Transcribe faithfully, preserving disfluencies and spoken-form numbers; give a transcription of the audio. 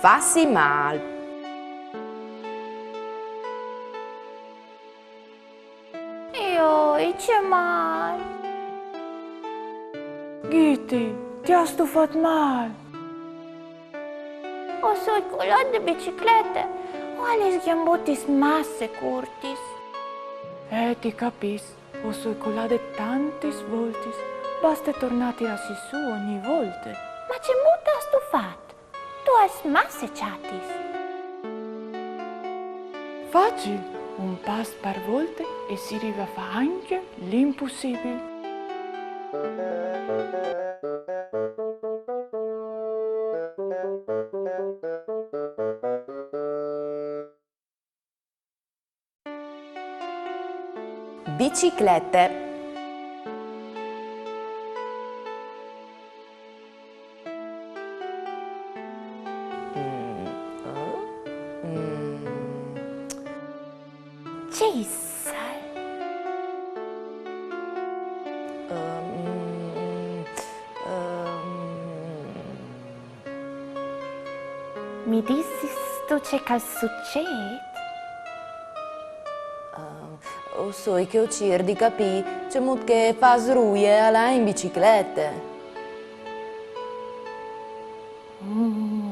Fâsi mâl. Joi, ce mâl! Ghiti, ti âstu fat mâl? O soi colât de biciclete, o ai lis gjambutis masse curtis. Eh, ti capìs, o soi colade tantis voltis, baste tornâ a tirâsi sù ogni volte. Ma cemût âstu fat? Tu âs masse çatis. Facil, un pas par volte e si rive a fâ ancje l'impussibil. Biciclete. Mm, eh, mm. Ce isal? Ehm, ehm. Mi disistu ce che al sucêt? Ah, o soi che o cîr di capî cemût che e fâs Ruie a lâ in biciclete. Mm.